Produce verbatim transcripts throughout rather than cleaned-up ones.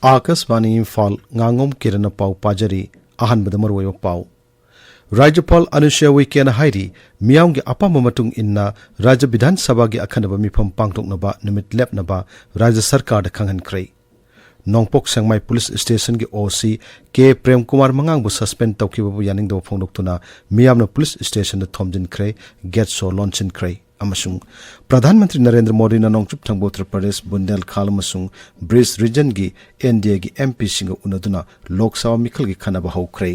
ꯑꯥꯀꯥꯁꯕꯥꯅꯤ ꯏꯝꯐꯥꯜ, ꯉꯥꯉꯣꯝ ꯀꯤꯔꯟꯅ ꯄꯥꯎ ꯄꯥꯖꯔꯤ꯫ ꯑꯍꯥꯟꯕꯗ ꯃꯔꯨꯑꯣꯏꯕ ꯄꯥꯎ꯫ ꯔꯥꯖ꯭ꯌꯄꯥꯜ ꯑꯅꯨꯁ꯭ꯌꯥ ꯎꯏꯀꯦꯅ ꯍꯥꯏꯔꯤ, ꯃꯤꯌꯥꯝꯒꯤ ꯑꯄꯥꯝꯕ ꯃꯇꯨꯡ ꯏꯟꯅ ꯔꯥꯖ꯭ꯌ ꯕꯤꯙꯥꯟ ꯁꯚꯥꯒꯤ ꯑꯈꯟꯅꯕ ꯃꯤꯐꯝ ꯄꯥꯡꯊꯣꯛꯅꯕ ꯅꯨꯃꯤꯠ ꯂꯦꯞꯅꯕ ꯔꯥꯖ꯭ꯌ ꯁꯔꯀꯥꯔꯗ ꯈꯪꯍꯟꯈ꯭ꯔꯦ꯫ ꯅꯣꯡꯄꯣꯛ ꯁꯦꯛꯃꯥꯏ ꯄꯨꯂꯤꯁ ꯁ꯭ꯇꯦꯁꯟꯒꯤ ꯑꯣ ꯁꯤ ꯀꯦ ꯄ꯭ꯔꯦꯝ ꯀꯨꯃꯥꯔ ꯃꯉꯥꯡꯕꯨ ꯁꯁꯄꯦꯟ ꯇꯧꯈꯤꯕꯕꯨ ꯌꯥꯅꯤꯡꯗꯕ ꯐꯣꯡꯗꯣꯛꯇꯨꯅ ꯃꯤꯌꯥꯝꯅ ꯄꯨꯂꯤꯁ ꯁ꯭ꯇꯦꯁꯟꯗ ꯊꯣꯝꯖꯤꯟꯈ꯭ꯔꯦ, ꯒꯦꯠ ꯁꯣ ꯂꯣꯟꯁꯤꯟꯈ꯭ꯔꯦ꯫ ꯑꯃꯁꯨꯡ ꯄ꯭ꯔꯙꯥꯟ ꯃꯟꯇ꯭ꯔꯤ ꯅꯔꯦꯟꯗ꯭ꯔ ꯃꯣꯗꯤꯅ ꯅꯣꯡꯆꯨꯞ ꯊꯪꯕ ꯎꯠꯇꯔ ꯄ꯭ꯔꯗꯦꯁ, ꯕꯨꯟꯗꯦꯜꯈꯥꯜ ꯑꯃꯁꯨꯡ ꯕ꯭ꯔꯤꯖ ꯔꯤꯖꯟꯒꯤ ꯑꯦꯟ ꯗꯤ ꯑꯦꯒꯤ ꯑꯦꯝ ꯄꯤꯁꯤꯡꯒ ꯎꯅꯗꯨꯅ ꯂꯣꯛ ꯁꯚꯥ ꯃꯤꯈꯜꯒꯤ ꯈꯟꯅꯕ ꯍꯧꯈ꯭ꯔꯦ꯫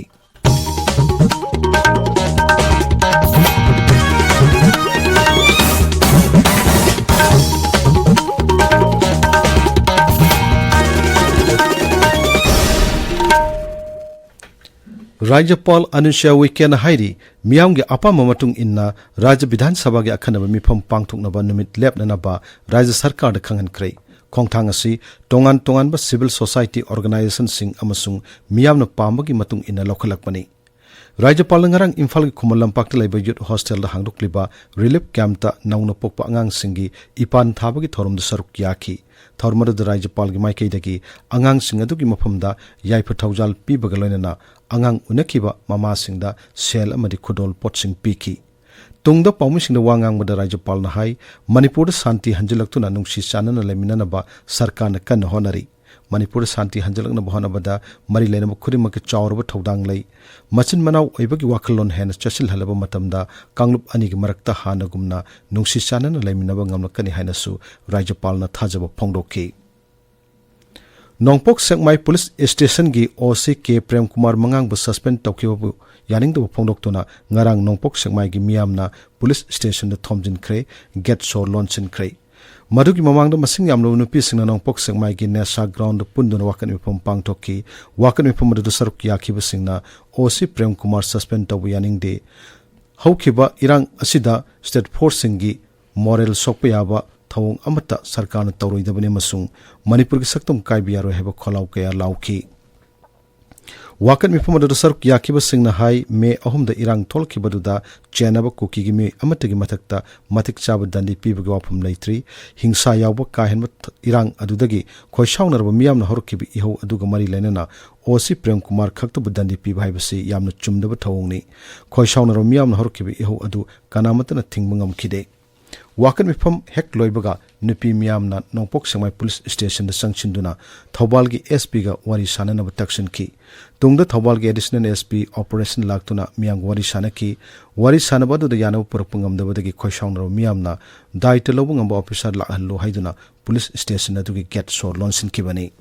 ꯔꯥꯖ꯭ꯌꯄꯥꯜ ꯑꯅꯨꯁ꯭ꯌꯥ ꯎꯏꯀꯦꯅ ꯍꯥꯏꯔꯤ, ꯃꯤꯌꯥꯝꯒꯤ ꯑꯄꯥꯝꯕ ꯃꯇꯨꯡ ꯏꯟꯅ ꯔꯥꯖ꯭ꯌ ꯕꯤꯙꯥꯟ ꯁꯚꯥꯒꯤ ꯑꯈꯟꯅꯕ ꯃꯤꯐꯝ ꯄꯥꯡꯊꯣꯛꯅꯕ ꯅꯨꯃꯤꯠ ꯂꯦꯞꯅꯅꯕ ꯔꯥꯖ꯭ꯌ ꯁꯔꯀꯥꯔꯗ ꯈꯪꯍꯟꯈ꯭ꯔꯦ꯫ ꯈꯣꯡꯊꯥꯡ ꯑꯁꯤ ꯇꯣꯉꯥꯟ ꯇꯣꯉꯥꯟꯕ ꯁꯤꯚꯤꯜ ꯁꯣꯁꯥꯏꯇꯤ ꯑꯣꯔꯒꯅꯥꯏꯖꯦꯁꯟꯁꯤꯡ ꯑꯃꯁꯨꯡ ꯃꯤꯌꯥꯝꯅ ꯄꯥꯝꯕꯒꯤ ꯃꯇꯨꯡ ꯏꯟꯅ ꯂꯧꯈꯠꯂꯛꯄꯅꯤ꯫ ꯔꯥꯖ꯭ꯌꯄꯥꯜꯅ ꯉꯔꯥꯡ ꯏꯝꯐꯥꯜꯒꯤ ꯈꯨꯃꯟ ꯂꯝꯄꯥꯛꯇ ꯂꯩꯕ ꯌꯨꯠ ꯍꯣꯁꯇꯦꯜꯗ ꯍꯥꯡꯗꯣꯛꯂꯤꯕ ꯔꯤꯂꯤꯐ ꯀꯦꯝꯞꯇ ꯅꯧꯅ ꯄꯣꯛꯄ ꯑꯉꯥꯡꯁꯤꯡꯒꯤ ꯏꯄꯥꯟ ꯊꯥꯕꯒꯤ ꯊꯧꯔꯝꯗ ꯁꯔꯨꯛ ꯌꯥꯈꯤ꯫ ꯊꯧꯔꯝ ꯑꯗꯨꯗ ꯔꯥꯖ꯭ꯌꯄꯥꯜꯒꯤ ꯃꯥꯏꯀꯩꯗꯒꯤ ꯑꯉꯥꯡꯁꯤꯡ ꯑꯗꯨꯒꯤ ꯃꯐꯝꯗ ꯌꯥꯏꯐ ꯊꯧꯖꯥꯜ ꯄꯤꯕꯒ ꯂꯣꯏꯅꯅ ꯑꯉꯥꯡ ꯎꯅꯈꯤꯕ ꯃꯃꯥꯁꯤꯡꯗ ꯁꯦꯜ ꯑꯃꯗꯤ ꯈꯨꯗꯣꯜ ꯄꯣꯠꯁꯤꯡ ꯄꯤꯈꯤ꯫ ꯇꯨꯡꯗ ꯄꯥꯎꯃꯤꯁꯤꯡꯗ ꯋꯥ ꯉꯥꯡꯕꯗ ꯔꯥꯖ꯭ꯌꯄꯥꯜꯅ ꯍꯥꯏ, ꯃꯅꯤꯄꯨꯔꯗ ꯁꯥꯟꯇꯤ ꯍꯟꯖꯤꯜꯂꯛꯇꯨꯅ ꯅꯨꯡꯁꯤ ꯆꯥꯟꯅꯅ ꯂꯩꯃꯤꯟꯅꯅꯕ ꯁꯔꯀꯥꯔꯅ ꯀꯟꯅ ꯍꯣꯠꯅꯔꯤ꯫ ꯃꯅꯤꯄꯨꯔꯗ ꯁꯥꯟꯇꯤ ꯍꯟꯖꯤꯜꯂꯛꯅꯕ ꯍꯣꯠꯅꯕꯗ ꯃꯔꯤ ꯂꯩꯅꯕ ꯈꯨꯗꯤꯡꯃꯛꯀꯤ ꯆꯥꯎꯔꯕ ꯊꯧꯗꯥꯡ ꯂꯩ꯫ ꯃꯆꯤꯟ ꯃꯅꯥꯎ ꯑꯣꯏꯕꯒꯤ ꯋꯥꯈꯜꯂꯣꯟ ꯍꯦꯟꯅ ꯆꯦꯠꯁꯤꯜꯍꯜꯂꯕ ꯃꯇꯝꯗ ꯀꯥꯡꯂꯨꯞ ꯑꯅꯤꯒꯤ ꯃꯔꯛꯇ ꯍꯥꯟꯅꯒꯨꯝꯅ ꯅꯨꯡꯁꯤ ꯆꯥꯟꯅꯅ ꯂꯩꯃꯤꯟꯅꯕ ꯉꯝꯂꯛꯀꯅꯤ ꯍꯥꯏꯅꯁꯨ ꯔꯥꯖ꯭ꯌꯄꯥꯜꯅ ꯊꯥꯖꯕ ꯐꯣꯡꯗꯣꯛꯈꯤ꯫ ꯅꯣꯡꯄꯣꯛ ꯁꯦꯛꯃꯥꯏ ꯄꯨꯂꯤꯁ ꯁ꯭ꯇꯦꯁꯟꯒꯤ ꯑꯣ ꯁꯤ ꯀꯦ ꯄ꯭ꯔꯦꯝ ꯀꯨꯃꯥꯔ ꯃꯉꯥꯡꯕꯨ ꯁꯁꯄꯦꯟ ꯇꯧꯈꯤꯕꯕꯨ ꯌꯥꯅꯤꯡꯗꯕ ꯐꯣꯡꯗꯣꯛꯇꯨꯅ ꯉꯔꯥꯡ ꯅꯣꯡꯄꯣꯛ ꯁꯦꯛꯃꯥꯏꯒꯤ ꯃꯤꯌꯥꯝꯅ ꯄꯨꯂꯤꯁ ꯁ꯭ꯇꯦꯁꯟꯗ ꯊꯣꯝꯖꯤꯟꯈ꯭ꯔꯦ, ꯒꯦꯠ ꯁꯣ ꯂꯣꯟꯁꯤꯟꯈ꯭ꯔꯦ꯫ ꯃꯗꯨꯒꯤ ꯃꯃꯥꯡꯗ ꯃꯁꯤꯡ ꯌꯥꯝꯂꯕ ꯅꯨꯄꯤꯁꯤꯡꯅ ꯅꯣꯡꯄꯣꯛ ꯁꯦꯛꯃꯥꯏꯒꯤ ꯅꯦꯁꯥ ꯒ꯭ꯔꯥꯎꯟꯗ ꯄꯨꯟꯗꯨꯅ ꯋꯥꯀꯠ ꯃꯤꯐꯝ ꯄꯥꯡꯊꯣꯛꯈꯤ꯫ ꯋꯥꯀꯠ ꯃꯤꯐꯝ ꯑꯗꯨꯗ ꯁꯔꯨꯛ ꯌꯥꯈꯤꯕꯁꯤꯡꯅ ꯑꯣ ꯁꯤ ꯄ꯭ꯔꯦꯝ ꯀꯨꯃꯥꯔ ꯁꯁꯄꯦꯟ ꯇꯧꯕ ꯌꯥꯅꯤꯡꯗꯦ, ꯍꯧꯈꯤꯕ ꯏꯔꯥꯡ ꯑꯁꯤꯗ ꯁ꯭ꯇꯦꯠ ꯐꯣꯔꯁꯁꯤꯡꯒꯤ ꯃꯣꯔꯦꯜ ꯁꯣꯛꯄ ꯌꯥꯕ ꯊꯧꯑꯣꯡ ꯑꯃꯠꯇ ꯁꯔꯀꯥꯔꯅ ꯇꯧꯔꯣꯏꯗꯕꯅꯤ ꯑꯃꯁꯨꯡ ꯃꯅꯤꯄꯨꯔꯒꯤ ꯁꯛꯇꯝ ꯀꯥꯏꯕ ꯌꯥꯔꯣꯏ ꯍꯥꯏꯕ ꯈꯣꯜꯂꯥꯎ ꯀꯌꯥ ꯂꯥꯎꯈꯤ꯫ ꯋꯥꯀꯠ ꯃꯤꯐꯝ ꯑꯗꯨꯗ ꯁꯔꯨꯛ ꯌꯥꯈꯤꯕꯁꯤꯡꯅ ꯍꯥꯏ, ꯃꯦ ꯑꯍꯨꯝꯗ ꯏꯔꯥꯡ ꯊꯣꯛꯂꯛꯈꯤꯕꯗꯨꯗ ꯆꯦꯟꯅꯕ ꯀꯨꯀꯤꯒꯤ ꯃꯤꯑꯣꯏ ꯑꯃꯠꯇꯒꯤ ꯃꯊꯛꯇ ꯃꯇꯤꯛ ꯆꯥꯕ ꯗꯟꯗꯤ ꯄꯤꯕꯒꯤ ꯋꯥꯐꯝ ꯂꯩꯇ꯭ꯔꯤ꯫ ꯍꯤꯡꯁꯥ ꯌꯥꯎꯕ ꯀꯥ ꯍꯦꯟꯕ ꯊ-, ꯏꯔꯥꯡ ꯑꯗꯨꯗꯒꯤ ꯈꯣꯏꯁꯥꯎꯅꯔꯕ ꯃꯤꯌꯥꯝꯅ ꯍꯧꯔꯛꯈꯤꯕ ꯏꯍꯧ ꯑꯗꯨꯒ ꯃꯔꯤ ꯂꯩꯅꯅ ꯑꯣ ꯁꯤ ꯄ꯭ꯔꯦꯝ ꯀꯨꯃꯥꯔ ꯈꯛꯇꯕꯨ ꯗꯟꯗꯤ ꯄꯤꯕ ꯍꯥꯏꯕꯁꯤ ꯌꯥꯝꯅ ꯆꯨꯝꯗꯕ ꯊꯧꯑꯣꯡꯅꯤ꯫ ꯈꯣꯏꯁꯥꯎꯅꯔꯕ ꯃꯤꯌꯥꯝꯅ ꯍꯧꯔꯛꯈꯤꯕ ꯏꯍꯧ ꯑꯗꯨ ꯀꯅꯥꯃꯠꯇꯅ ꯊꯤꯡꯕ ꯉꯝꯈꯤꯗꯦ꯫ ꯋꯥꯀꯠ ꯃꯤꯐꯝ ꯍꯦꯛ ꯂꯣꯏꯕꯒ ꯅꯨꯄꯤ ꯃꯤꯌꯥꯝꯅ ꯅꯣꯡꯄꯣꯛ ꯁꯦꯛꯃꯥꯏ ꯄꯨꯂꯤꯁ ꯁ꯭ꯇꯦꯁꯟꯗ ꯆꯪꯁꯤꯟꯗꯨꯅ ꯊꯧꯕꯥꯜꯒꯤ ꯑꯦꯁ ꯄꯤꯒ ꯋꯥꯔꯤ ꯁꯥꯅꯅꯕ ꯇꯛꯁꯤꯟꯈꯤ꯫ ꯇꯨꯡꯗ ꯊꯧꯕꯥꯜꯒꯤ ꯑꯦꯗꯤꯁꯅꯦꯜ ꯑꯦꯁ ꯄꯤ ꯑꯣꯄꯔꯦꯁꯟ ꯂꯥꯛꯇꯨꯅ ꯃꯤꯌꯥꯝꯒ ꯋꯥꯔꯤ ꯁꯥꯅꯈꯤ꯫ ꯋꯥꯔꯤ ꯁꯥꯅꯕ ꯑꯗꯨꯗ ꯌꯥꯅꯕ ꯄꯨꯔꯛꯄ ꯉꯝꯗꯕꯗꯒꯤ ꯈꯣꯏꯁꯥꯎꯅꯔꯕ ꯃꯤꯌꯥꯝꯅ ꯗꯥꯏꯇ ꯂꯧꯕ ꯉꯝꯕ ꯑꯣꯐꯤꯁꯥꯔ ꯂꯥꯛꯍꯜꯂꯨ ꯍꯥꯏꯗꯨꯅ ꯄꯨꯂꯤꯁ ꯁ꯭ꯇꯦꯁꯟ ꯑꯗꯨꯒꯤ ꯒꯦꯠ ꯁꯣ ꯂꯣꯟꯁꯤꯟꯈꯤꯕꯅꯤ꯫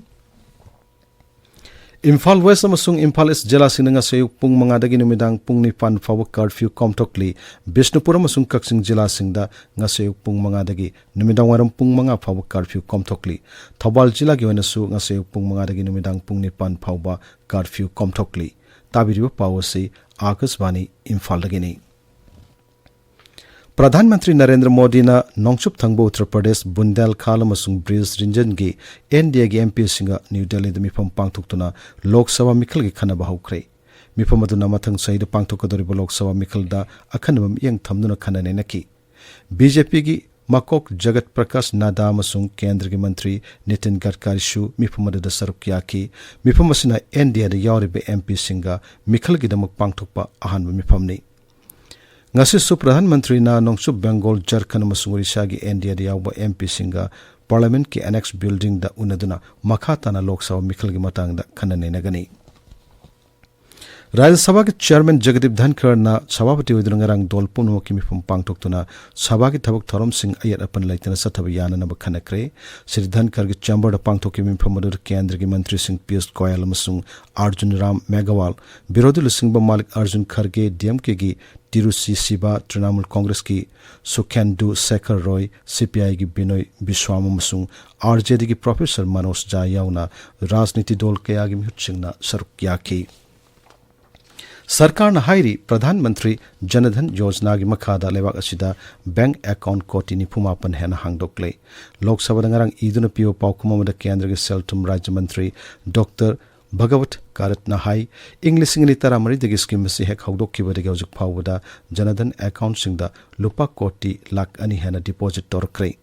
ꯏꯝꯐꯥꯜ ꯋꯦꯁ ꯑꯃꯁꯨꯡ ꯏꯝꯐꯥꯜ ꯏꯁ ꯖꯤꯂꯥꯁꯤꯡꯗ ꯉꯁꯤ ꯑꯌꯨꯛ ꯄꯨꯡ ꯃꯉꯥꯗꯒꯤ ꯅꯨꯃꯤꯗꯥꯡ ꯄꯨꯡ ꯅꯤꯄꯥꯟ ꯐꯥꯎꯕ ꯀꯔꯐ꯭ꯌꯨ ꯀꯣꯝꯊꯣꯛꯂꯤ꯫ ꯕꯤꯁꯅꯨꯄꯨꯔ ꯑꯃꯁꯨꯡ ꯀꯛꯆꯤꯡ ꯖꯤꯂꯥꯁꯤꯡꯗ ꯉꯁꯤ ꯑꯌꯨꯛ ꯄꯨꯡ ꯃꯉꯥꯗꯒꯤ ꯅꯨꯃꯤꯗꯥꯡ ꯋꯥꯏꯔꯝ ꯄꯨꯡ ꯃꯉꯥ ꯐꯥꯎꯕ ꯀꯔꯐ꯭ꯌꯨ ꯀꯣꯝꯊꯣꯛꯂꯤ꯫ ꯊꯧꯕꯥꯜ ꯖꯤꯂꯥꯒꯤ ꯑꯣꯏꯅꯁꯨ ꯉꯁꯤ ꯑꯌꯨꯛ ꯄꯨꯡ ꯃꯉꯥꯗꯒꯤ ꯅꯨꯃꯤꯗꯥꯡ ꯄꯨꯡ ꯅꯤꯄꯥꯟ ꯐꯥꯎꯕ ꯀꯔꯐ꯭ꯌꯨ ꯀꯣꯝꯊꯣꯛꯂꯤ꯫ ꯇꯥꯕꯤꯔꯤꯕ ꯄꯥꯎ ꯑꯁꯤ ꯑꯥꯀꯥꯁꯕꯥꯅꯤ ꯏꯝꯐꯥꯜꯗꯒꯤꯅꯤ꯫ ꯄ꯭ꯔꯙꯥꯟ ꯃꯟꯇ꯭ꯔꯤ ꯅꯔꯦꯟꯗ꯭ꯔ ꯃꯣꯗꯤꯅ ꯅꯣꯡꯆꯨꯞ ꯊꯪꯕ ꯎꯠꯇꯔ ꯄ꯭ꯔꯗꯦꯁ, ꯕꯨꯟꯗꯦꯜꯈꯥꯜ ꯑꯃꯁꯨꯡ ꯕ꯭ꯔꯤꯖ ꯔꯤꯖꯟꯒꯤ ꯑꯦꯟ ꯗꯤ ꯑꯦꯒꯤ ꯑꯦꯝ ꯄꯤꯁꯤꯡꯒ ꯅ꯭ꯌꯨ ꯗꯦꯜꯂꯤꯗ ꯃꯤꯐꯝ ꯄꯥꯡꯊꯣꯛꯇꯨꯅ ꯂꯣꯛ ꯁꯚꯥ ꯃꯤꯈꯜꯒꯤ ꯈꯟꯅꯕ ꯍꯧꯈ꯭ꯔꯦ꯫ ꯃꯤꯐꯝ ꯑꯗꯨꯅ ꯃꯊꯪ ꯆꯍꯤꯗ ꯄꯥꯡꯊꯣꯛꯀꯗꯧꯔꯤꯕ ꯂꯣꯛ ꯁꯚꯥ ꯃꯤꯈꯜꯗ ꯑꯈꯟꯅꯕ ꯃꯤꯠꯌꯦꯡ ꯊꯝꯗꯨꯅ ꯈꯟꯅ ꯅꯩꯅꯈꯤ꯫ ꯕꯤ ꯖꯦ ꯄꯤꯒꯤ ꯃꯀꯣꯛ ꯖꯒꯠ ꯄ꯭ꯔꯀꯥꯁ ꯅꯥꯗꯥ ꯑꯃꯁꯨꯡ ꯀꯦꯟꯗ꯭ꯔꯒꯤ ꯃꯟꯇ꯭ꯔꯤ ꯅꯤꯇꯤꯟ ꯒꯗꯀꯥꯔꯤꯁꯨ ꯃꯤꯐꯝ ꯑꯗꯨꯗ ꯁꯔꯨꯛ ꯌꯥꯈꯤ꯫ ꯃꯤꯐꯝ ꯑꯁꯤꯅ ꯑꯦꯟ ꯗꯤ ꯑꯦꯗ ꯌꯥꯎꯔꯤꯕ ꯑꯦꯝ ꯄꯤꯁꯤꯡꯒ ꯃꯤꯈꯜꯒꯤꯗꯃꯛ ꯄꯥꯡꯊꯣꯛꯄ ꯑꯍꯥꯟꯕ ꯃꯤꯐꯝꯅꯤ꯫ ꯉꯁꯤꯁꯨ ꯄ꯭ꯔꯙꯥꯟ ꯃꯟꯇ꯭ꯔꯤꯅ ꯅꯣꯡꯆꯨꯞ ꯕꯦꯡꯒꯣꯜ, ꯖꯔꯈꯟ ꯑꯃꯁꯨꯡ ꯑꯣꯔꯤꯁꯥꯒꯤ ꯑꯦꯟ ꯗꯤ ꯑꯦꯗ ꯌꯥꯎꯕ ꯑꯦꯝ ꯄꯤꯁꯤꯡꯒ ꯄꯥꯔꯂꯤꯌꯥꯃꯦꯟꯠꯀꯤ ꯑꯦꯅꯦꯛꯁ ꯕꯤꯜꯗꯤꯡꯗ ꯎꯅꯗꯨꯅ ꯃꯈꯥ ꯇꯥꯅ ꯂꯣꯛ ꯁꯚꯥ ꯃꯤꯈꯜꯒꯤ ꯃꯇꯥꯡꯗ ꯈꯟꯅ ꯅꯩꯅꯒꯅꯤ꯫ ꯔꯥꯖ꯭ꯌ ꯁꯚꯥꯒꯤ ꯆꯤꯌꯥꯔꯃꯦꯟ ꯖꯒꯗꯤꯞ ꯙꯟꯈꯔꯅ ꯁꯚꯥꯄꯇꯤ ꯑꯣꯏꯗꯨꯅ ꯉꯔꯥꯡ ꯗꯣꯜ ꯄꯨꯝꯅꯃꯛꯀꯤ ꯃꯤꯐꯝ ꯄꯥꯡꯊꯣꯛꯇꯨꯅ ꯁꯚꯥꯒꯤ ꯊꯕꯛ ꯊꯧꯔꯝꯁꯤꯡ ꯑꯌꯦꯠ ꯑꯄꯟ ꯂꯩꯇꯅ ꯆꯠꯊꯕ ꯌꯥꯅꯅꯕ ꯈꯟꯅꯈ꯭ꯔꯦ꯫ ꯁ꯭ꯔꯤ ꯙꯟꯈꯔꯒꯤ ꯆꯦꯝꯕꯔꯗ ꯄꯥꯡꯊꯣꯛꯈꯤꯕ ꯃꯤꯐꯝ ꯑꯗꯨꯗ ꯀꯦꯟꯗ꯭ꯔꯒꯤ ꯃꯟꯇ꯭ꯔꯤꯁꯤꯡ ꯄꯤꯌꯨꯁ ꯒꯣꯌꯜ ꯑꯃꯁꯨꯡ ꯑꯔꯖꯨꯟ ꯔꯥꯝ ꯃꯦꯘꯋꯥꯜ, ꯕꯤꯔꯣꯙꯤ ꯂꯨꯆꯤꯡꯕ ꯃꯥꯂꯤꯛ ꯑꯔꯖꯨꯟ ꯈꯔꯒꯦ, ꯗꯤ ꯑꯦꯝ ꯀꯦꯒꯤ ꯇꯤꯔꯨꯆꯤ ꯁꯤꯕꯥ, ꯇ꯭ꯔꯤꯅꯥꯃꯨꯜ ꯀꯣꯡꯒ꯭ꯔꯦꯁꯀꯤ ꯁꯨꯈꯦꯟꯗꯨ ꯁꯦꯈꯔ ꯔꯣꯏ, ꯁꯤ ꯄꯤ ꯑꯥꯏꯒꯤ ꯕꯤꯅꯣꯏ ꯕꯤꯁ꯭ꯋꯥꯝ ꯑꯃꯁꯨꯡ ꯑꯥꯔ ꯖꯦ ꯗꯤꯒꯤ ꯄ꯭ꯔꯣꯐꯦꯁꯔ ꯃꯅꯣꯖ ꯖꯥ ꯌꯥꯎꯅ ꯔꯥꯖꯅꯤꯇꯤ ꯗꯣꯜ ꯀꯌꯥꯒꯤ ꯃꯤꯍꯨꯠꯁꯤꯡꯅ ꯁꯔꯨꯛ ꯌꯥꯈꯤ꯫ ꯁꯔꯀꯥꯔꯅ ꯍꯥꯏꯔꯤ, ꯄ꯭ꯔꯙꯥꯟ ꯃꯟꯇ꯭ꯔꯤ ꯖꯅ ꯙꯟ ꯌꯣꯖꯅꯥꯒꯤ ꯃꯈꯥꯗ ꯂꯩꯕꯥꯛ ꯑꯁꯤꯗ ꯕꯦꯡꯛ ꯑꯦꯀꯥꯎꯟꯠ ꯀꯣꯇꯤ ꯅꯤꯐꯨ ꯃꯥꯄꯟ ꯍꯦꯟꯅ ꯍꯥꯡꯗꯣꯛꯂꯦ꯫ ꯂꯣꯛ ꯁꯚꯥꯗ ꯉꯔꯥꯡ ꯏꯗꯨꯅ ꯄꯤꯕ ꯄꯥꯎꯈꯨꯝ ꯑꯃꯗ ꯀꯦꯟꯗ꯭ꯔꯒꯤ ꯁꯦꯜ ꯊꯨꯝ ꯔꯥꯖ꯭ꯌ ꯃꯟꯇ꯭ꯔꯤ ꯗꯣꯛꯇꯔ ꯚꯒꯋꯠ ꯀꯥꯔꯠꯅ ꯍꯥꯏ, ꯏꯪ ꯂꯤꯁꯤꯡ ꯑꯅꯤ ꯇꯔꯥꯃꯔꯤꯗꯒꯤ ꯁ꯭ꯀꯤꯝ ꯑꯁꯤ ꯍꯦꯛ ꯍꯧꯗꯣꯛꯈꯤꯕꯗꯒꯤ ꯍꯧꯖꯤꯛ ꯐꯥꯎꯕꯗ ꯖꯅꯙꯟ ꯑꯦꯀꯥꯎꯟꯠꯁꯤꯡꯗ ꯂꯨꯄꯥ ꯀꯣꯇꯤ ꯂꯥꯈ ꯑꯅꯤ ꯍꯦꯟꯅ ꯗꯤꯄꯣꯖꯤꯠ ꯇꯧꯔꯛꯈ꯭ꯔꯦ꯫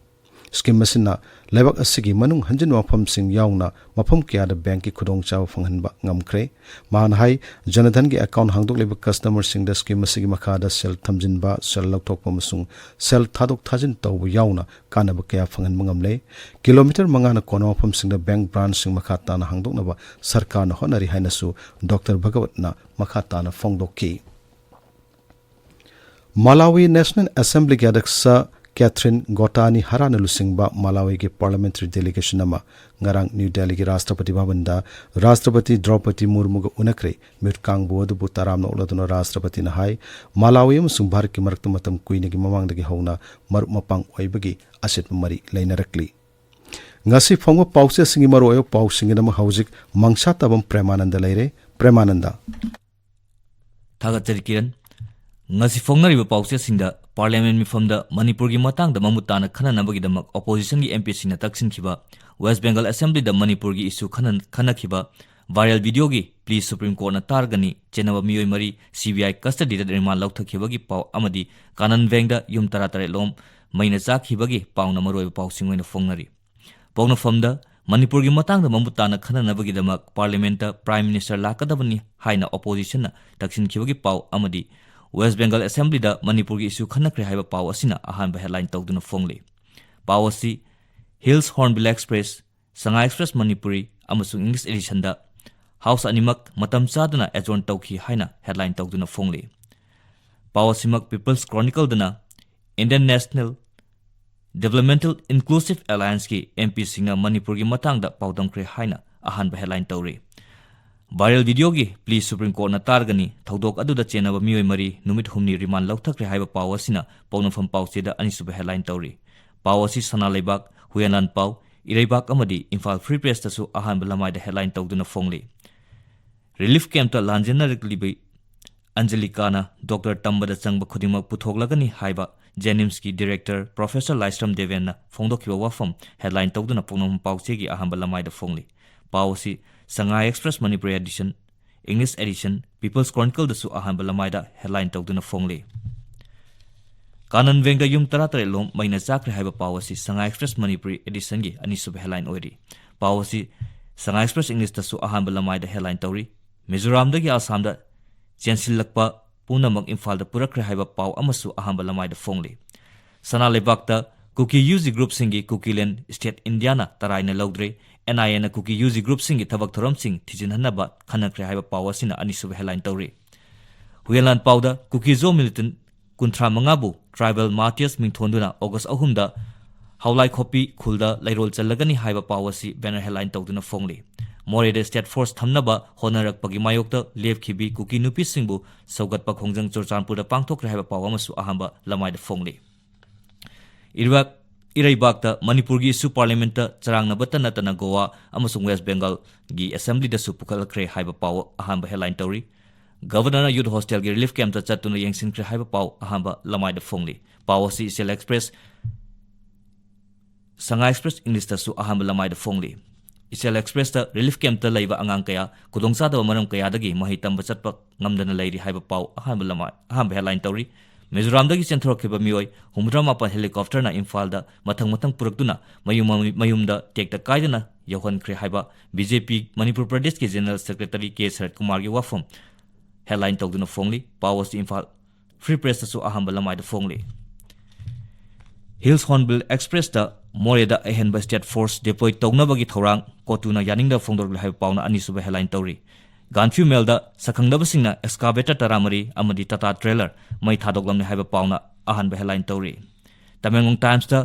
ꯁ꯭ꯀꯤꯝ ꯑꯁꯤꯅ ꯂꯩꯕꯥꯛ ꯑꯁꯤꯒꯤ ꯃꯅꯨꯡ ꯍꯟꯖꯤꯟꯕ ꯃꯐꯝꯁꯤꯡ ꯌꯥꯎꯅ ꯃꯐꯝ ꯀꯌꯥꯗ ꯕꯦꯡꯛꯀꯤ ꯈꯨꯗꯣꯡꯆꯥꯕ ꯐꯪꯍꯟꯕ ꯉꯝꯈ꯭ꯔꯦ꯫ ꯃꯍꯥꯛꯅ ꯍꯥꯏ, ꯖꯅꯙꯟꯒꯤ ꯑꯦꯀꯥꯎꯟꯠ ꯍꯥꯡꯗꯣꯛꯂꯤꯕ ꯀꯁꯇꯃꯔꯁꯤꯡꯗ ꯁ꯭ꯀꯤꯝ ꯑꯁꯤꯒꯤ ꯃꯈꯥꯗ ꯁꯦꯜ ꯊꯝꯖꯤꯟꯕ, ꯁꯦꯜ ꯂꯧꯊꯣꯛꯄ ꯑꯃꯁꯨꯡ ꯁꯦꯜ ꯊꯥꯗꯣꯛ ꯊꯥꯖꯤꯟ ꯇꯧꯕ ꯌꯥꯎꯅ ꯀꯥꯟꯅꯕ ꯀꯌꯥ ꯐꯪꯍꯟꯕ ꯉꯝꯂꯦ꯫ ꯀꯤꯂꯣꯃꯤꯇꯔ ꯃꯉꯥꯅ ꯀꯣꯟꯅꯕ ꯃꯐꯝꯁꯤꯡꯗ ꯕꯦꯡꯛ ꯕ꯭ꯔꯥꯟꯆꯁꯤꯡ ꯃꯈꯥ ꯇꯥꯅ ꯍꯥꯡꯗꯣꯛꯅꯕ ꯁꯔꯀꯥꯔꯅ ꯍꯣꯠꯅꯔꯤ ꯍꯥꯏꯅꯁꯨ ꯗꯣꯛꯇꯔ ꯚꯒꯋꯠꯅ ꯃꯈꯥ ꯇꯥꯅ ꯐꯣꯡꯗꯣꯛꯈꯤ꯫ ꯃꯥꯂꯥꯋꯤ ꯅꯦꯁꯅꯦꯜ ꯑꯦꯁꯦꯝꯕ꯭ꯂꯤꯒꯤ ꯑꯗ꯭ꯌꯛꯁ ꯀꯦꯊ꯭ꯔꯤꯟ ꯒꯣꯇꯥꯅꯤ ꯍꯔꯥꯅ ꯂꯨꯆꯤꯡꯕ ꯃꯥꯂꯥꯋꯤꯒꯤ ꯄꯥꯔꯂꯤꯌꯥꯃꯦꯟꯇꯔꯤ ꯗꯦꯂꯤꯒꯦꯁꯟ ꯑꯃ ꯉꯔꯥꯡ ꯅ꯭ꯌꯨ ꯗꯦꯜꯂꯤꯒꯤ ꯔꯥꯁꯇ꯭ꯔꯄꯇꯤ ꯚꯕꯟꯗ ꯔꯥꯁꯇ꯭ꯔꯄꯇꯤ ꯗ꯭ꯔꯧꯄꯗꯤ ꯃꯨꯔꯃꯨꯒ ꯎꯅꯈ꯭ꯔꯦ꯫ ꯃꯤꯠ ꯀꯥꯡꯕꯨ ꯑꯗꯨꯕꯨ ꯇꯔꯥꯝꯅ ꯑꯣꯛꯂꯗꯨꯅ ꯔꯥꯁꯇ꯭ꯔꯄꯇꯤꯅ ꯍꯥꯏ, ꯃꯥꯂꯥꯋꯤ ꯑꯃꯁꯨꯡ ꯚꯥꯔꯠꯀꯤ ꯃꯔꯛꯇ ꯃꯇꯝ ꯀꯨꯏꯅꯒꯤ ꯃꯃꯥꯡꯗꯒꯤ ꯍꯧꯅ ꯃꯔꯨꯞ ꯃꯄꯥꯡ ꯑꯣꯏꯕꯒꯤ ꯑꯆꯦꯠꯄ ꯃꯔꯤ ꯂꯩꯅꯔꯛꯂꯤ꯫ ꯉꯁꯤ ꯐꯣꯡꯕ ꯄꯥꯎꯆꯦꯁꯤꯡꯒꯤ ꯃꯔꯨꯑꯣꯏꯕ ꯄꯥꯎꯁꯤꯡꯒꯤꯗꯃꯛ ꯍꯧꯖꯤꯛ ꯃꯪꯁꯥꯇꯥꯕꯝ ꯄ꯭ꯔꯦꯃꯥꯅꯟꯗ ꯂꯩꯔꯦ꯫ ꯄ꯭ꯔꯦꯃꯥꯅꯟꯗ꯫ ꯊꯥꯒꯠꯆꯔꯤ ꯀꯤꯔꯟ꯫ ꯉꯁꯤ ꯐꯣꯡꯅꯔꯤꯕ ꯄꯥꯎꯆꯦꯁꯤꯡꯗ ꯄꯥꯔꯂꯤꯌꯥꯃꯦꯟ ꯃꯤꯐꯝꯗ ꯃꯅꯤꯄꯨꯔꯒꯤ ꯃꯇꯥꯡꯗ ꯃꯃꯨꯠ ꯇꯥꯅ ꯈꯟꯅꯅꯕꯒꯤꯗꯃꯛ ꯑꯣꯄꯣꯖꯤꯁꯟꯒꯤ ꯑꯦꯝ ꯄꯤꯁꯤꯡꯅ ꯇꯛꯁꯤꯟꯈꯤꯕ, ꯋꯦꯁ ꯕꯦꯡꯒꯜ ꯑꯦꯁꯦꯝꯕ꯭ꯂꯤꯗ ꯃꯅꯤꯄꯨꯔꯒꯤ ꯏꯁꯨ ꯈꯟꯅ-, ꯈꯟꯅꯈꯤꯕ, ꯚꯥꯏꯔꯦꯜ ꯚꯤꯗꯤꯑꯣꯒꯤ ꯄ꯭ꯂꯤ ꯁꯨꯄ꯭ꯔꯤꯝ ꯀꯣꯔꯠꯅ ꯇꯥꯔꯒꯅꯤ, ꯆꯦꯟꯅꯕ ꯃꯤꯑꯣꯏ ꯃꯔꯤ ꯁꯤ ꯕꯤ ꯑꯥꯏ ꯀꯁꯇꯗꯤꯗ ꯔꯤꯃꯥꯟ ꯂꯧꯊꯈꯤꯕꯒꯤ ꯄꯥꯎ ꯑꯃꯗꯤ ꯀꯥꯅꯟ ꯕꯦꯡꯗ ꯌꯨꯝ ꯇꯔꯥꯇꯔꯦꯠ ꯂꯣꯝ ꯃꯩꯅ ꯆꯥꯛꯈꯤꯕꯒꯤ ꯄꯥꯎꯅ ꯃꯔꯨꯑꯣꯏꯕ ꯄꯥꯎꯁꯤꯡ ꯑꯣꯏꯅ ꯐꯣꯡꯅꯔꯤ꯫ ꯄꯣꯛꯅꯐꯝꯗ ꯃꯅꯤꯄꯨꯔꯒꯤ ꯃꯇꯥꯡꯗ ꯃꯃꯨꯠ ꯇꯥꯅ ꯈꯟꯅꯅꯕꯒꯤꯗꯃꯛ ꯄꯥꯔꯂꯤꯌꯥꯃꯦꯟꯇ ꯄ꯭ꯔꯥꯏꯝ ꯃꯤꯅꯤꯁꯇꯔ ꯂꯥꯛꯀꯗꯕꯅꯤ ꯍꯥꯏꯅ ꯑꯣꯄꯣꯖꯤꯁꯟꯅ ꯇꯛꯁꯤꯟꯈꯤꯕꯒꯤ ꯄꯥꯎ ꯑꯃꯗꯤ ꯋꯦꯁ ꯕꯦꯡꯒꯜ ꯑꯦꯁꯦꯝꯕ꯭ꯂꯤꯗ ꯃꯅꯤꯄꯨꯔꯒꯤ ꯏꯁꯨ ꯈꯟꯅꯈ꯭ꯔꯦ ꯍꯥꯏꯕ ꯄꯥꯎ ꯑꯁꯤꯅ ꯑꯍꯥꯟꯕ ꯍꯦꯗꯂꯥꯏꯟ ꯇꯧꯗꯨꯅ ꯐꯣꯡꯂꯤ꯫ ꯄꯥꯎ ꯑꯁꯤ ꯍꯤꯜꯁ ꯍꯣꯔꯟꯕꯤꯜ ꯑꯦꯛꯁꯄ꯭ꯔꯦꯁ, ꯁꯉꯥꯏ ꯑꯦꯛꯁꯄ꯭ꯔꯦꯁ ꯃꯅꯤꯄꯨꯔꯤ ꯑꯃꯁꯨꯡ ꯏꯪꯂꯤꯁ ꯑꯦꯗꯤꯁꯟꯗ ꯍꯥꯎꯁ ꯑꯅꯤꯃꯛ ꯃꯇꯝ ꯆꯥꯗꯅ ꯑꯦꯖꯣꯔꯟ ꯇꯧꯈꯤ ꯍꯥꯏꯅ ꯍꯦꯗꯂꯥꯏꯟ ꯇꯧꯗꯨꯅ ꯐꯣꯡꯂꯤ꯫ ꯄꯥꯎ ꯑꯁꯤꯃꯛ ꯄꯤꯄꯜꯁ ꯀ꯭ꯔꯣꯅꯤꯀꯜꯗꯅ ꯏꯟꯗꯤꯌꯟ ꯅꯦꯁꯅꯦꯜ ꯗꯤꯕꯦꯂꯞꯃꯦꯟꯇꯦꯜ ꯏꯟꯀ꯭ꯂꯨꯁꯤꯚ ꯑꯦꯂꯥꯌꯟꯁꯀꯤ ꯑꯦꯝ ꯄꯤꯁꯤꯡꯅ ꯃꯅꯤꯄꯨꯔꯒꯤ ꯃꯇꯥꯡꯗ ꯄꯥꯎꯗꯝꯈ꯭ꯔꯦ ꯍꯥꯏꯅ ꯑꯍꯥꯟꯕ ꯍꯦꯗꯂꯥꯏꯟ ꯇꯧꯔꯤ꯫ ꯚꯥꯏꯔꯦꯜ ꯚꯤꯗꯤꯑꯣꯒꯤ ꯄ꯭ꯂꯤ ꯁꯨꯄ꯭ꯔꯤꯝ ꯀꯣꯔꯠꯅ ꯇꯥꯔꯒꯅꯤ, ꯊꯧꯗꯣꯛ ꯑꯗꯨꯗ ꯆꯦꯟꯅꯕ ꯃꯤꯑꯣꯏ ꯃꯔꯤ ꯅꯨꯃꯤꯠ ꯍꯨꯝꯅꯤ ꯔꯤꯃꯥꯟ ꯂꯧꯊꯈ꯭ꯔꯦ ꯍꯥꯏꯕ ꯄꯥꯎ ꯑꯁꯤꯅ ꯄꯣꯛꯅꯐꯝ ꯄꯥꯎꯆꯦꯗ ꯑꯅꯤꯁꯨꯕ ꯍꯦꯗꯂꯥꯏꯟ ꯇꯧꯔꯤ꯫ ꯄꯥꯎ ꯑꯁꯤ ꯁꯅꯥ ꯂꯩꯕꯥꯛ, ꯍꯨꯌꯦꯟꯂꯥꯟꯄꯥꯎ, ꯏꯔꯩꯕꯥꯛ ꯑꯃꯗꯤ ꯏꯝꯐꯥꯜ ꯐ꯭ꯔꯤ ꯄ꯭ꯔꯦꯁꯇꯁꯨ ꯑꯍꯥꯟꯕ ꯂꯃꯥꯏꯗ ꯍꯦꯗꯂꯥꯏꯟ ꯇꯧꯗꯨꯅ ꯐꯣꯡꯂꯤ꯫ ꯔꯤꯂꯤꯐ ꯀꯦꯝꯞꯇ ꯂꯥꯟꯖꯦꯟꯅꯔꯛꯂꯤꯕꯤ ꯑꯟꯖꯂꯤꯀꯥꯅ ꯗꯣꯛꯇꯔ ꯇꯝꯕꯗ ꯆꯪꯕ ꯈꯨꯗꯤꯡꯃꯛ ꯄꯨꯊꯣꯛꯂꯒꯅꯤ ꯍꯥꯏꯕ ꯖꯦꯅꯤꯝꯁꯀꯤ ꯗꯤꯔꯦꯛꯇꯔ ꯄ꯭ꯔꯣꯐꯦꯁꯔ ꯂꯥꯏꯁ꯭ꯔꯝ ꯗꯦꯕꯦꯟꯅ ꯐꯣꯡꯗꯣꯛꯈꯤꯕ ꯋꯥꯐꯝ ꯍꯦꯗꯂꯥꯏꯟ ꯇꯧꯗꯨꯅ ꯄꯣꯛꯅꯐꯝ ꯄꯥꯎꯆꯦꯒꯤ ꯑꯍꯥꯟꯕ ꯂꯃꯥꯏꯗ ꯐꯣꯡꯂꯤ꯫ ꯄꯥꯎ ꯑꯁꯤ Sangai Express Manipuri edition, English edition, People's Chronicleꯗꯁꯨ ꯑꯍꯥꯟꯕ ꯂꯃꯥꯏꯗ headline ꯇꯧꯗꯨꯅ ꯐꯣꯡꯂꯤ꯫ ꯀꯥꯅꯟ ꯚꯦꯡꯗ ꯌꯨꯝ ꯇꯔꯥꯇꯔꯦꯠ ꯂꯣꯝ ꯃꯩꯅ ꯆꯥꯛꯈ꯭ꯔꯦ ꯍꯥꯏꯕ ꯄꯥꯎ ꯑꯁꯤ Sangai Express Manipuri editionꯒꯤ ꯑꯅꯤꯁꯨꯕ headline ꯑꯣꯏꯔꯤ꯫ ꯄꯥꯎ ꯑꯁꯤ Sangai Express Englishꯇꯁꯨ ꯑꯍꯥꯟꯕ ꯂꯃꯥꯏꯗ headline ꯇꯧꯔꯤ꯫ ꯃꯤꯖꯣꯔꯥꯝꯗꯒꯤ ꯑꯁꯥꯝꯗ ꯆꯦꯟꯁꯤꯜꯂꯛꯄ ꯄꯨꯝꯅꯃꯛ ꯏꯝꯐꯥꯜꯗ ꯄꯨꯔꯛꯈ꯭ꯔꯦ ꯍꯥꯏꯕ ꯄꯥꯎ ꯑꯃꯁꯨ ꯑꯍꯥꯟꯕ ꯂꯃꯥꯏꯗ ꯐꯣꯡꯂꯤ꯫ ꯁꯅꯥ ꯂꯩꯕꯥꯛꯇ ꯀꯨꯀꯤ UG groupꯁꯤꯡꯒꯤ ꯀꯨꯀꯤꯂꯦꯟ state Indiaꯅ ꯇꯔꯥꯏꯅ ꯂꯧꯗ꯭ꯔꯦ, NIAꯅ ꯀꯨꯀꯤ UG groupꯁꯤꯡꯒꯤ ꯊꯕꯛ ꯊꯧꯔꯝꯁꯤꯡ ꯊꯤꯖꯤꯟꯍꯟꯅꯕ ꯈꯟꯅꯈ꯭ꯔꯦ ꯍꯥꯏꯕ ꯄꯥꯎ ꯑꯁꯤꯅ ꯑꯅꯤꯁꯨꯕ headline ꯇꯧꯔꯤ꯫ ꯍꯨꯌꯦꯟꯂꯥꯟ ꯄꯥꯎꯗ ꯀꯨꯀꯤ-ꯖꯣ militant ꯀꯨꯟꯊ꯭ꯔꯥ ꯃꯉꯥꯕꯨ tribal martyrs ꯃꯤꯡꯊꯣꯟꯗꯨꯅ August ꯑꯍꯨꯝꯗ ꯍꯥꯎꯂꯥꯏꯈꯣꯞꯄꯤ ꯈꯨꯜꯗ ꯂꯩꯔꯣꯜ ꯆꯜꯂꯒꯅꯤ ꯍꯥꯏꯕ ꯄꯥꯎ ꯑꯁꯤ banner headline ꯇꯧꯗꯨꯅ ꯐꯣꯡꯂꯤ꯫ ꯃꯣꯔꯦꯗ state force ꯊꯝꯅꯕ ꯍꯣꯠꯅꯔꯛꯄꯒꯤ ꯃꯥꯌꯣꯛꯇ ꯂꯦꯞꯈꯤꯕꯤ ꯀꯨꯀꯤ ꯅꯨꯄꯤꯁꯤꯡꯕꯨ ꯁꯧꯒꯠꯄ ꯈꯣꯡꯖꯪ ꯆꯨꯔꯆꯥꯟꯄꯨꯔꯗ ꯄꯥꯡꯊꯣꯛꯈ꯭ꯔꯦ ꯍꯥꯏꯕ ꯄꯥꯎ ꯑꯃꯁꯨ ꯑꯍꯥꯟꯕ ꯂꯃꯥꯏꯗ ꯐꯣꯡꯂꯤ꯫ ꯏꯔꯩꯕꯥꯛ-, ꯏꯔꯩꯕꯥꯛꯇ ꯃꯅꯤꯄꯨꯔꯒꯤ issue parliamentꯇ ꯆꯔꯥꯡꯅꯕꯇ ꯅꯠꯇꯅ ꯒꯣꯋꯥ ꯑꯃꯁꯨꯡ West Bengalꯒꯤ assemblyꯗꯁꯨ ꯄꯨꯈꯠꯂꯛꯈ꯭ꯔꯦ ꯍꯥꯏꯕ ꯄꯥꯎ ꯑꯍꯥꯟꯕ headline ꯇꯧꯔꯤ꯫ Governorꯅ youth hostelꯒꯤ relief campꯇ ꯆꯠꯇꯨꯅ ꯌꯦꯡꯁꯤꯟꯈ꯭ꯔꯦ ꯍꯥꯏꯕ ꯄꯥꯎ ꯑꯍꯥꯟꯕ ꯂꯃꯥꯏꯗ ꯐꯣꯡꯂꯤ꯫ ꯄꯥꯎ ꯑꯁꯤ Ichel Express, Sangai Express Englishꯇꯁꯨ ꯑꯍꯥꯟꯕ ꯂꯃꯥꯏꯗ ꯐꯣꯡꯂꯤ꯫ Ichel Expressꯇ relief campꯇ ꯂꯩꯕ ꯑꯉꯥꯡ ꯀꯌꯥ ꯈꯨꯗꯣꯡꯆꯥꯗꯕ ꯃꯔꯝ ꯀꯌꯥꯗꯒꯤ ꯃꯍꯩ ꯇꯝꯕ ꯆꯠꯄ ꯉꯝꯗꯅ ꯂꯩꯔꯤ ꯍꯥꯏꯕ ꯄꯥꯎ ꯑꯍꯥꯟꯕ ꯂꯃꯥꯏ, ꯑꯍꯥꯟꯕ headline ꯇꯧꯔꯤ꯫ ꯃꯤꯖꯣꯔꯥꯝꯗꯒꯤ ꯆꯦꯟꯊꯣꯔꯛꯈꯤꯕ ꯃꯤꯑꯣꯏ ꯍꯨꯝꯐꯨꯇꯔꯥꯃꯥꯄꯟ helicopterꯅ ꯏꯝꯐꯥꯜꯗ ꯃꯊꯪ ꯃꯊꯪ ꯄꯨꯔꯛꯇꯨꯅ ꯃꯌꯨꯝ, ꯃꯌꯨꯝꯗ ꯇꯦꯛꯇ ꯀꯥꯏꯗꯅ ꯌꯧꯍꯟꯈ꯭ꯔꯦ ꯍꯥꯏꯕ BJP ꯃꯅꯤꯄꯨꯔ ꯄ꯭ꯔꯗꯦꯁꯀꯤ general secretary ꯀꯦ ꯁꯔꯠ ꯀꯨꯃꯥꯔꯒꯤ ꯋꯥꯐꯝ headline ꯇꯧꯗꯨꯅ ꯐꯣꯡꯂꯤ꯫ ꯄꯥꯎ ꯑꯁꯤ ꯏꯝꯐꯥꯜ Free Pressꯇꯁꯨ ꯑꯍꯥꯟꯕ ꯂꯃꯥꯏꯗ ꯐꯣꯡꯂꯤ꯫ Hills Hornbill Expressꯇ ꯃꯣꯔꯦꯗ ꯑꯍꯦꯟꯕ state force deploy ꯇꯧꯅꯕꯒꯤ ꯊꯧꯔꯥꯡ ꯀꯣꯇꯨꯅ ꯌꯥꯅꯤꯡꯗꯕ ꯐꯣꯡꯗꯣꯔꯛꯂꯦ ꯍꯥꯏꯕ ꯄꯥꯎꯅ ꯑꯅꯤꯁꯨꯕ headline ꯇꯧꯔꯤ꯫ ꯒꯥꯟꯐ꯭ꯌꯨ ꯃꯦꯜꯗ ꯁꯛꯈꯪꯗꯕꯁꯤꯡꯅ excavator ꯇꯔꯥꯃꯔꯤ ꯑꯃꯗꯤ Tata trailer ꯃꯩ ꯊꯥꯗꯣꯛꯂꯝꯂꯦ ꯍꯥꯏꯕ ꯄꯥꯎꯅ ꯑꯍꯥꯟꯕ headline ꯇꯧꯔꯤ꯫ Tamenglong Timesꯇ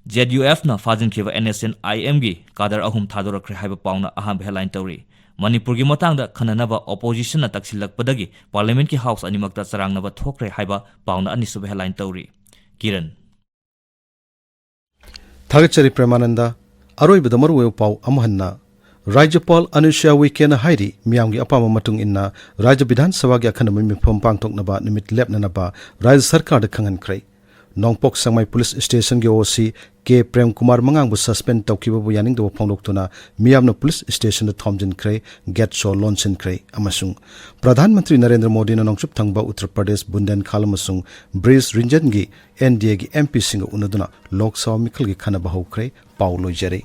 ZUFꯅ ꯐꯥꯖꯤꯟꯈꯤꯕ NSCN-IMꯒꯤ cadre ꯑꯍꯨꯝ ꯊꯥꯗꯣꯔꯛꯈ꯭ꯔꯦ ꯍꯥꯏꯕ ꯄꯥꯎꯅ ꯑꯍꯥꯟꯕ headline ꯇꯧꯔꯤ꯫ ꯃꯅꯤꯄꯨꯔꯒꯤ ꯃꯇꯥꯡꯗ ꯈꯟꯅꯅꯕ oppositionꯅ ꯇꯛꯁꯤꯜꯂꯛꯄꯗꯒꯤ parliamentꯀꯤ house ꯑꯅꯤꯃꯛꯇ ꯆꯔꯥꯡꯅꯕ ꯊꯣꯛꯈ꯭ꯔꯦ ꯍꯥꯏꯕ ꯄꯥꯎꯅ ꯑꯅꯤꯁꯨꯕ headline ꯇꯧꯔꯤ꯫ ꯀꯤꯔꯟ꯫ ꯊꯥꯒꯠꯆꯔꯤ ꯄ꯭ꯔꯦꯃꯥꯅꯟꯗ꯫ ꯑꯔꯣꯏꯕꯗ ꯃꯔꯨꯑꯣꯏꯕ ꯄꯥꯎ ꯑꯃꯨꯛ ꯍꯟꯅ꯫ ꯔꯥꯖ꯭ꯌꯄꯥꯜ ꯑꯅꯨꯁ꯭ꯌꯥ ꯎꯏꯀꯦꯅ ꯍꯥꯏꯔꯤ, ꯃꯤꯌꯥꯝꯒꯤ ꯑꯄꯥꯝꯕ ꯃꯇꯨꯡ ꯏꯟꯅ ꯔꯥꯖ꯭ꯌ ꯕꯤꯙꯥꯟ ꯁꯚꯥꯒꯤ ꯑꯈꯟꯅꯕ ꯃꯤꯐꯝ ꯄꯥꯡꯊꯣꯛꯅꯕ ꯅꯨꯃꯤꯠ ꯂꯦꯞꯅꯅꯕ ꯔꯥꯖ꯭ꯌ ꯁꯔꯀꯥꯔꯗ ꯈꯪꯍꯟꯈ꯭ꯔꯦ꯫ ꯅꯣꯡꯄꯣꯛ ꯁꯦꯛꯃꯥꯏ ꯄꯨꯂꯤꯁ ꯁ꯭ꯇꯦꯁꯟꯒꯤ ꯑꯣ ꯁꯤ ꯀꯦ ꯄ꯭ꯔꯦꯝ ꯀꯨꯃꯥꯔ ꯃꯉꯥꯡꯕꯨ ꯁꯁꯄꯦꯟ ꯇꯧꯈꯤꯕꯕꯨ ꯌꯥꯅꯤꯡꯗꯕ ꯐꯣꯡꯗꯣꯛꯇꯨꯅ ꯃꯤꯌꯥꯝꯅ ꯄꯨꯂꯤꯁ ꯁ꯭ꯇꯦꯁꯟꯗ ꯊꯣꯝꯖꯤꯟꯈ꯭ꯔꯦ, ꯒꯦꯠ ꯁꯣ ꯂꯣꯟꯁꯤꯟꯈ꯭ꯔꯦ꯫ ꯑꯃꯁꯨꯡ ꯄ꯭ꯔꯙꯥꯟ ꯃꯟꯇ꯭ꯔꯤ ꯅꯔꯦꯟꯗ꯭ꯔ ꯃꯣꯗꯤꯅ ꯅꯣꯡꯆꯨꯞ ꯊꯪꯕ ꯎꯠꯇꯔ ꯄ꯭ꯔꯗꯦꯁ ꯕꯨꯟꯗꯦꯟꯈꯥꯜ ꯑꯃꯁꯨꯡ ꯕ꯭ꯔꯤꯖ ꯔꯤꯖꯟꯒꯤ ꯑꯦꯟ ꯗꯤ ꯑꯦꯒꯤ ꯑꯦꯝ ꯄꯤꯁꯤꯡꯒ ꯎꯅꯗꯨꯅ ꯂꯣꯛ ꯁꯚꯥ ꯃꯤꯈꯜꯒꯤ ꯈꯟꯅꯕ ꯍꯧꯈ꯭ꯔꯦ꯫ ꯄꯥꯎ ꯂꯣꯏꯖꯔꯦ꯫